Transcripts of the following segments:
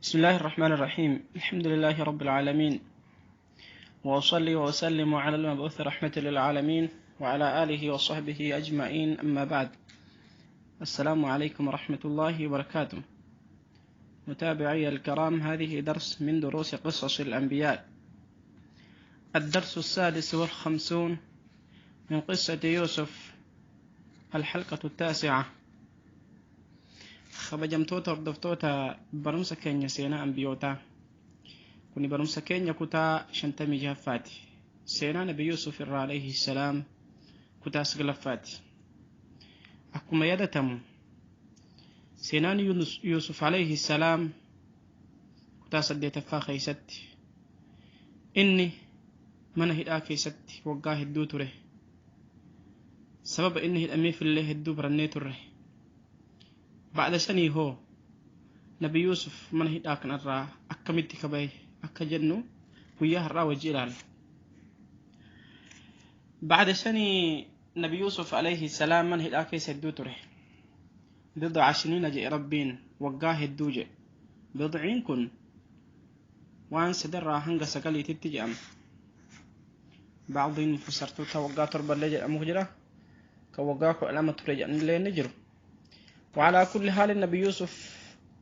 بسم الله الرحمن الرحيم. الحمد لله رب العالمين، وأصلي وأسلم على المبعوث رحمة للعالمين وعلى آله وصحبه أجمعين، أما بعد. السلام عليكم ورحمة الله وبركاته. متابعي الكرام، هذه درس من دروس قصص الأنبياء، الدرس 56 من قصة يوسف، الحلقة 9. Kabajamtoota hordoftoota barumsa keenya seenaa ambiyootaa, kuni barumsa keenya kutaa 56ffaati. Seenaa Nabi Yuusuf irraa alayhi salaam kutaa 9ffaati. Akkuma yaadatamu, seenaan Yuusuf alayhi salaam kutaa 8ffaa keessatti inni mana hidhaa keessatti waggaa hedduu ture. Sababa inni hidhameef illee hedduu barannee turre. Ba'da sanii hoo Nabi Yuusuf mana hidhaa kanarraa akkamitti kabaye akka jennu guyyaa har'aa wajji ilaalla. Ba'da sanii Nabi Yuusuf alayhi salaam mana hidhaa keessa hedduu ture. بضع سنين jedhe Rabbiin, waggaa hedduu jedhe. Bidciin kun waan sadarraa hanga sagaliititti jedhama. Bacdiin mufassartoota waggaa 7llee jedhamu jira, kan waggaa 12 ture jedhanillee ni jiru. وعلى كل حال، النبي يوسف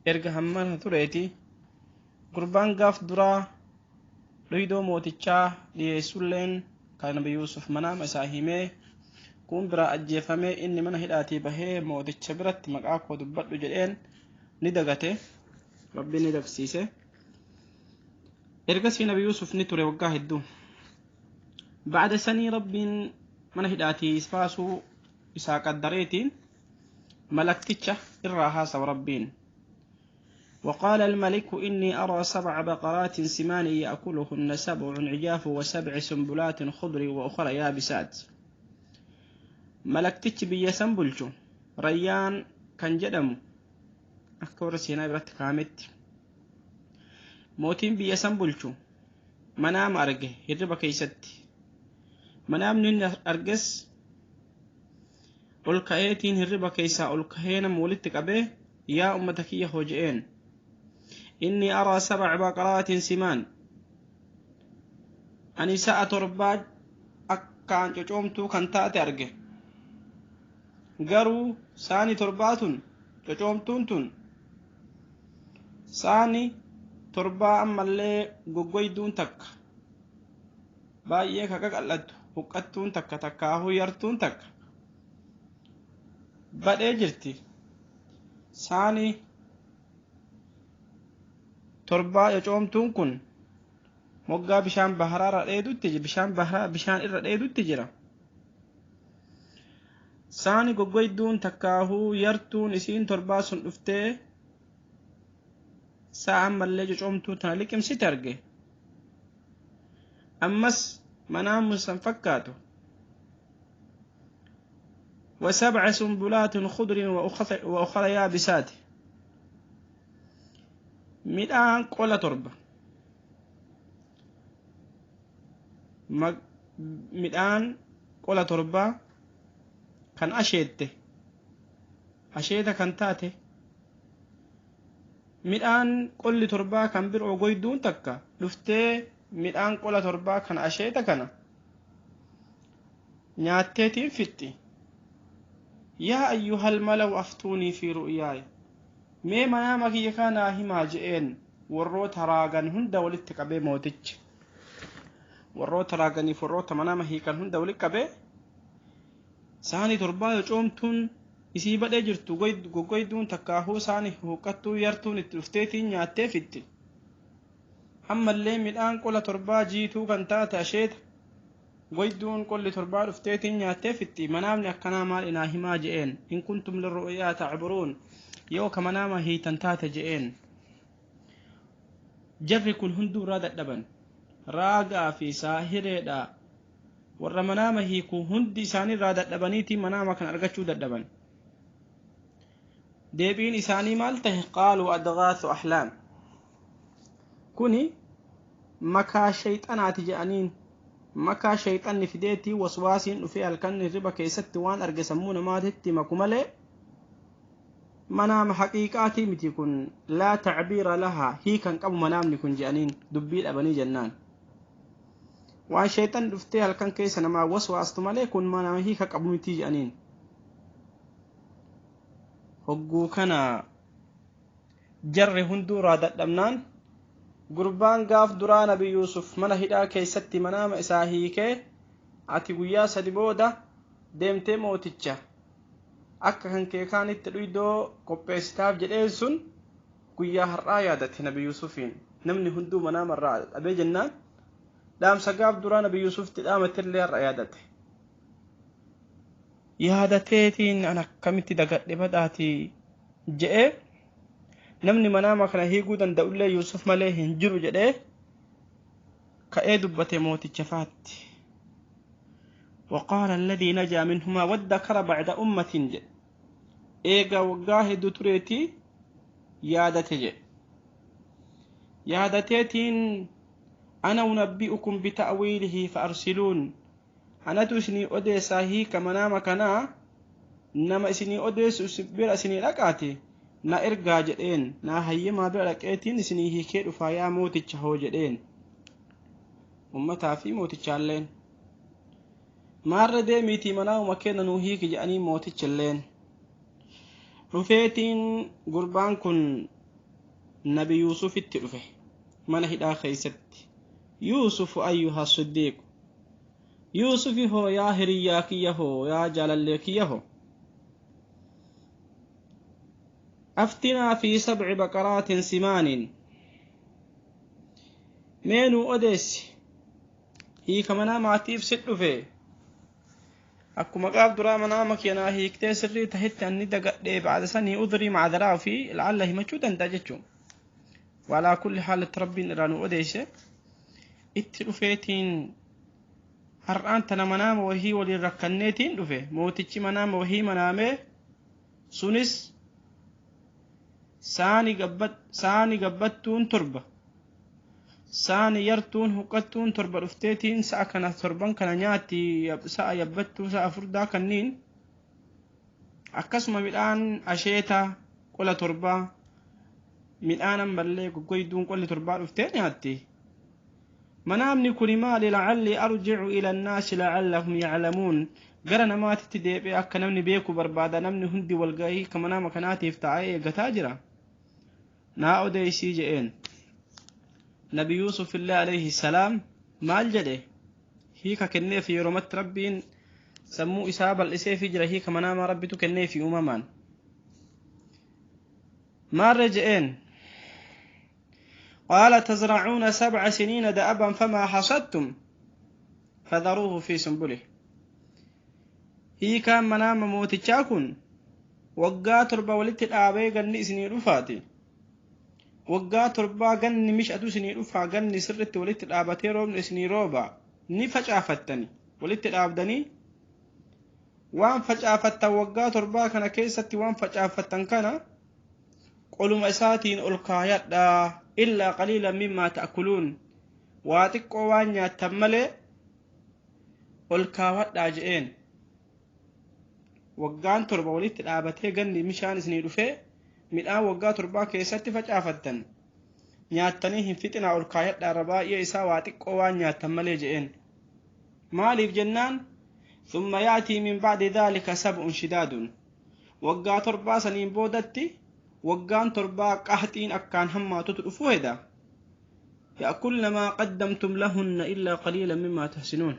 erga hammana tureeti gurbaan gaaf duraa dhuydoo mootichaa dhiyeessulleen kan Nabi Yuusuf manaama isaa himee kun biraa ajjeefamee, inni mana hidhaatii bahee mooticha biratti maqaa koo dubbadhu jedheen ni dagate. Rabbiin ni dagsiise. Ergasii Nabi Yuusuf ni ture waggaa hedduu. Ba'da sanii Rabbiin mana hidhaatii baasuu isaa qaddareetiin malakticha irraa haasawa Rabbiin. وقال الملك إني أرى سبع بقرات سمان يأكلهن سبع عجاف وسبع سنبلات خضر وأخر يابسات. Malaktichi biyya san bulchu Rayyaan kan jedhamu, akka warra seenaa biratti kaa'ametti, mootiin biyya san bulchu manaama arge hirriba keessatti. Manaamni inni arges ol ka'eetiin hirriba keessaa ol kahee nama walitti qabee, "Yaa ummata kiyya," hoje'een, "إني أرى سبع بقرات سمان." Ani sa'a torbaa akkaan cocoomtuu kan taate arge. Garuu saani torbaa tun cocoomtuun tun saani torbaa ammallee goggoyduun takka baay'ee ka qaqal'attu huqqattuun takka takkaahuu yartuun takka badhee jirti. Saani torbaa cocoomtuun kun moggaa bishaan baharaa dheedutti, bishaan baharaa bishaan irra dheedutti jira. Saani goggoyduun takkaahuu yartuun isiin torbaa sun dhuftee sa'a ammallee cocoomtuu tana liqimsite arge. Ammas manaamu san fakkaatu. وسبع سنبلات خضر وأخر يابسات. Midhaan qola 7, midhaan qola 7 kan asheette, asheeta kan taate, midhaan qolli torbaa kan biroo goyduun takka dhuftee midhaan qola torbaa kan asheeta kana nyaatteetiin fixxi. يا أيها الملأ أفتوني في رؤياي. Mee manaama kiyya kanaa himaa je'een. Warroota raagan hunda walitti qabee mootichi warroota raaganiif warroota manaama hiikan hunda walitti qabee, saani torbaa coomtuun isii badhee jirtu goggoyduun takkaahuu saani huqqattuu yartuun itti dhufteetiin nyaattee fixxi. Ammallee midhaan qola torbaa jiituu kan taate asheeta goyduun qolli torbaa dhufteetiin nyaattee fixxi. Manaamni akkanaa maal inaa himaa je'een. إن كنتم للرؤيا تعبرون, yoo ka manaama hiitan taate je'een. Jarri kun hunduu irraa dadhaban. Raagaa fi saahireedha warra manaama hiiku hundi isaanii irraa dadhabaniitii manaama kan argachuu dadhaban. Deebiin isaanii maal tahe? قالوا أضغاث أحلام, kuni makaa shayxanaati je'aniin. Makaa shayxanni fideetii waswaasiin dhufee halkan hirriba keessatti waan arge sammuu namaatitti maku malee. Manaama haqiiqaatii miti kun, laa tacbiira lahaa, hiikan qabu manaamni kun je'aniin dubbii dhabanii jennaan. Waan sheexan dhuftee halkan keessa namaa waswaastu malee kun manaama hiika qabu miti je'aniin. Hogguu kana jarri hunduu irraa dadhabnaan gurbaan gaaf duraa Nabi Yuusuf mana hidhaa keessatti manaama isaa hiikee, ati guyyaa 3 booda deemtee mooticha akka kan kee kaanitti dhuydoo qopheessitaaf jedheen sun guyyaa har'aa yaadate Nabi Yuusufiin. Namni hunduu manaama irraa dhabee jennaan dhaamsa gaaf duraa Nabi Yuusufitti dhaamattillee har'a yaadate. Yaadateetiin an akkamitti dagadhe badhaatii je'ee, namni manaama kana hiikuu danda'ullee Yuusuf malee hin jiru jedhee ka'ee dubbate mooticha faatti. وقال الذي نجا منهما وادكر بعد أمة جد. إيغا وقاه دتريتي يادتي يادتيتين أنا أنبئكم بتأويله فأرسلون. أنا تسني أديسا هي كمنام كنا نما إسني أديس بير إسني لكاتي نا إرقا جدين نا هيما بيرك إيتين إسني هي كير فايا موتي تشهو جدين أمتا في موتي تشالين maarra deemiitii manaamuma kenna nuu hiiki jedhanii mooticha illeen. Dhufeetiin gurbaan kun Nabi Yuusufitti dhufe mana hidhaa keessatti. Yuusufu ayyuha siddiiqu, Yuusufi hoo yaa hiriyyaa kiyya hoo yaa jaalallee kiyya hoo, aftinaa fi sabci baqaraatin simaaniin, mee nuu odeessi hiika manaa maatiif sit dhufe. Akkuma qaaf duraa manaama keenaa hiiktee sirrii tahetti anni dagadhee bacda sanii udrii macdaraa fi lacalla himachuu danda'a jechuun. Walaa kulli haalitti rabbiin irraa nu odeesse. Itti dhufeetiin har'aan tana manaama wahii waliin rakkanneetiin dhufe. Mootichi manaama wahii manaamee sunis saani gabbattuun 7, saani yartuun huqqattuun 7 dhufteetiin sa'a kana torban kana nyaatti, sa'a yabbattuu sa'a furdaa kanniin, akkasuma midhaan asheeta qola 7, midhaan ammallee goggoyduun qolli 7 dhuftee nyaatti. Manaamni kuni maali? Lacalli arjicu ila annaasi lacallahum yaclamuun. Gara namaatitti deebi'ee akka namni beeku barbaada. Namni hundi walgahii ka manaama kanaatiif taa'ee eeggataa jira. Naa odeessii je'een. Nabi Yuusuf illee alayhi salaam maal jedhe? Hiika kenneef yeromatti rabbiin sammuu isaa bal'iseefi jira. Hiika manaamaa rabbitu kenneefi uumamaan. Maarre je'een? قال تزرعون 7 سنين دأبا فما حصدتم فذروه في سنبله. هي كان منام موتيشاكن وقا تربة ولت الآبي قلني سني رفاتي، وقا تربة قلني مش أدو سني رفا، قلني سرت ولت الآبتي روبن سني روبا نفجأ فتني ولت الآبدني وان فجأة فتا وقا تربة كان كيستي وان فجأة فتن كان قولوا مساتين ألقايات إلا قليلا مما تأكلون. واتقوا وان يتملي ألقاوات داجئين. وقان تربة وليت الآبتي قلني مشان سني رفي midhaan waggaa 7 keessatti facaafattan nyaattanii hin fixinaa ol kaayadhaa, irra baay'ee isaa waa xiqqoo waan nyaattan malee je'een. Maaliif jennaan thumma yaatii min ba'di dhaalika sab'un shidaadun, waggaa 7 saniin boodatti waggaan 7 qaxxiin akkaan hammaatutu dhufuu heda. Ya'kulna maa qaddamtum lahunna illaa qaliilan mimmaa tuhsinuun.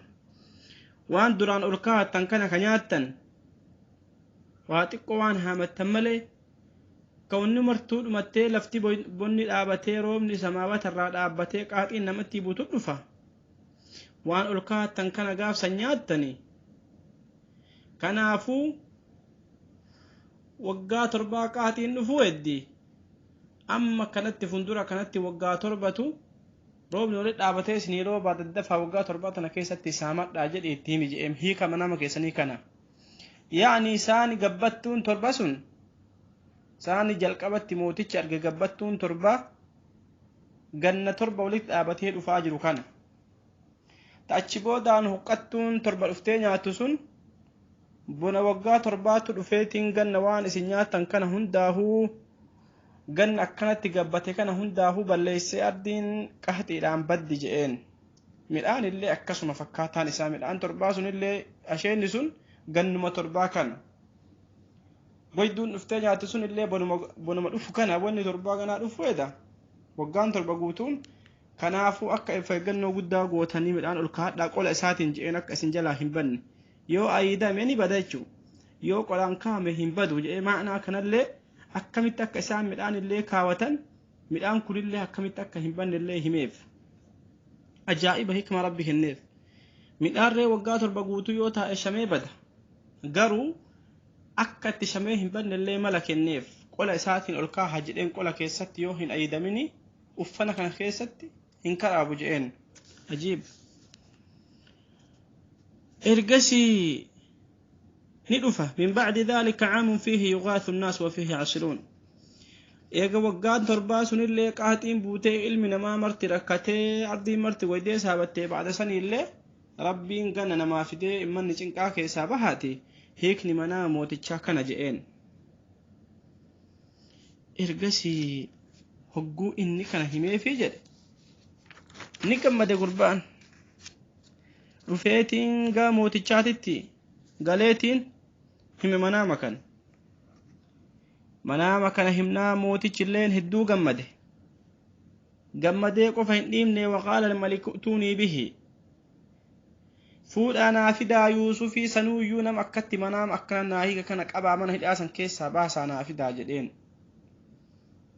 Waan duraan ol kaa'attan kana ka nyaattan waa xiqqoo waan haamattan malee kawanni martuu dhumattee lafti bonni dhaabatee roobni samaawata irraa dhaabbatee qaaxiin namatti buutu dhufa. Waan ol kaa'attan kana gaafsan nyaattani. Kanaafuu waggaa 7 qaaxiin dhufuu heddi. Amma kanatti fuuldura kanatti waggaa 7tu roobni walitti dhaabatee isinii roobaa daddafaa waggaa 7 tana keessatti saamadhaa jedhee itti himi je'eem hiika nama keessanii kana. Yaa'ni isaani gabbattuun 7 sun saani jalqabatti mootichi arge gabbattuun 7 ganna 7 walitti dhaabatee dhufaa jiru kana. Achi boodaan huqqattuun 7 dhuftee nyaattu sun Bona waggaa torbaatu dhufeetiin ganna waan isin nyaattan kana hundaahuu, ganna akkanatti gabbate kana hundaahuu balleessee ardiin qaxxiidhaan baddi je'een. Midhaan illee akkasuma fakkaataan isaa midhaan torbaa sun illee asheenni sun gannuma torbaa kana. Goyduun dhuftee nyaatti sun illee bonuma dhufu kana, wanni torbaa kanaa dhufu eda waggaan torba guutuun. Kanaafuu akka of eeggannoo guddaa gootanii midhaan ol kaa'adhaa qola isaatiin je'een, akka isin jalaa hin banne. Yoo ayiidame ni bada jechuudha, yoo qolaan kaa'ame hin badu je'ee. Ma'anaa kanallee akkamitti akka isaan midhaan illee kaawwatan, midhaan kunillee akkamitti akka hin banne illee himeef. Ajaa'iba hikma Rabbi kenneef. Midhaan ree waggaa 7 guutuu yoo taa'e shamee bada, garuu akka itti shamee hin banne illee mala kenneef. Qola isaatiin ol kaaha jedheen. Qola keessatti yoo hin ayiidamini uffana kana keessatti hin karaabu jedheen. Ajiib! Ergasii ni dhufa من بعد ذلك عام فيه يغاث الناس وفيه يعصرون. Eega waggaan torbaa sunillee qaaxiin buutee, ilmi namaa marti rakkatee, ardiin marti waydee saabattee, ba'da saniillee Rabbiin gana namaa fidee immanni cinqaa keessaa bahaati. Hiikni manaa mootichaa kana je'een. Ergasii hogguu inni kana himeefii jedhe, ni gammade gurbaan. Dhufeetiin gaa mootichaatitti galeetiin hime manaama kana. Manaama kana himnaa mootichi illeen hedduu gammade. Gammadee qofa hin dhiibne. وقال الملك ائتوني به. Fuudhaa naa fidaa Yuusufii sanuuyyuu, nama akkatti manaama akkana naa hiika kana qabaa, mana hidhaasan keessaa baasaa naa fidaa jedheen.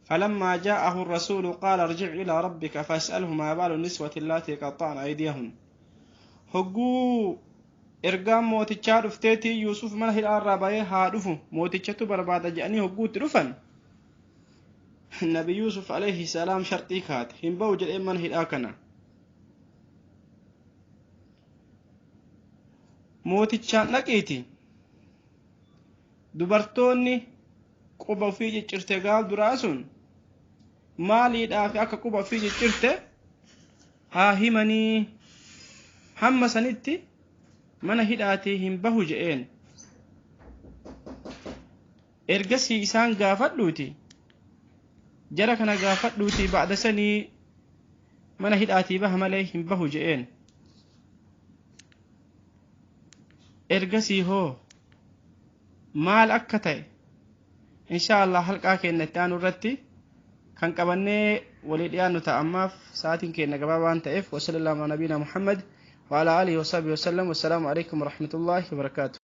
فلما جاءه الرسول قال ارجع إلى ربك فاسأله ما بال النسوة اللاتي قطعن أيديهن. Hogguu ergaan mootichaa dhufteetii Yuusuf mana hidhaarraa bahee haa dhufu, mootichatu barbaada jedhanii hogguutti dhufan, Nabi Yuusuf عليه السلام sharxii kaate. Hin ba'u jedhee mana hidhaa kana. Mootichaan dhaqiiti, dubartoonni quba ofii ciccirte gaaf duraa sun maaliidhaaf akka quba ofii ciccirte haa himanii, hamma sanitti mana hidhaatii hin bahu je'een. Ergasii isaan gaafadhuuti, jara kana gaafadhuuti, ba'da sanii mana hidhaatii baha malee hin bahu je'een. Ergasii hoo maal akka ta'e insha Allah halqaa keenya itti aanu irratti kan qabannee walii dhiyaannu ta'a. Ammaaf sa'aatiin keenya gabaabaa waan ta'eef. وصلى الله على نبينا محمد وعلى آله وصحبه وسلم، والسلام عليكم ورحمة الله وبركاته.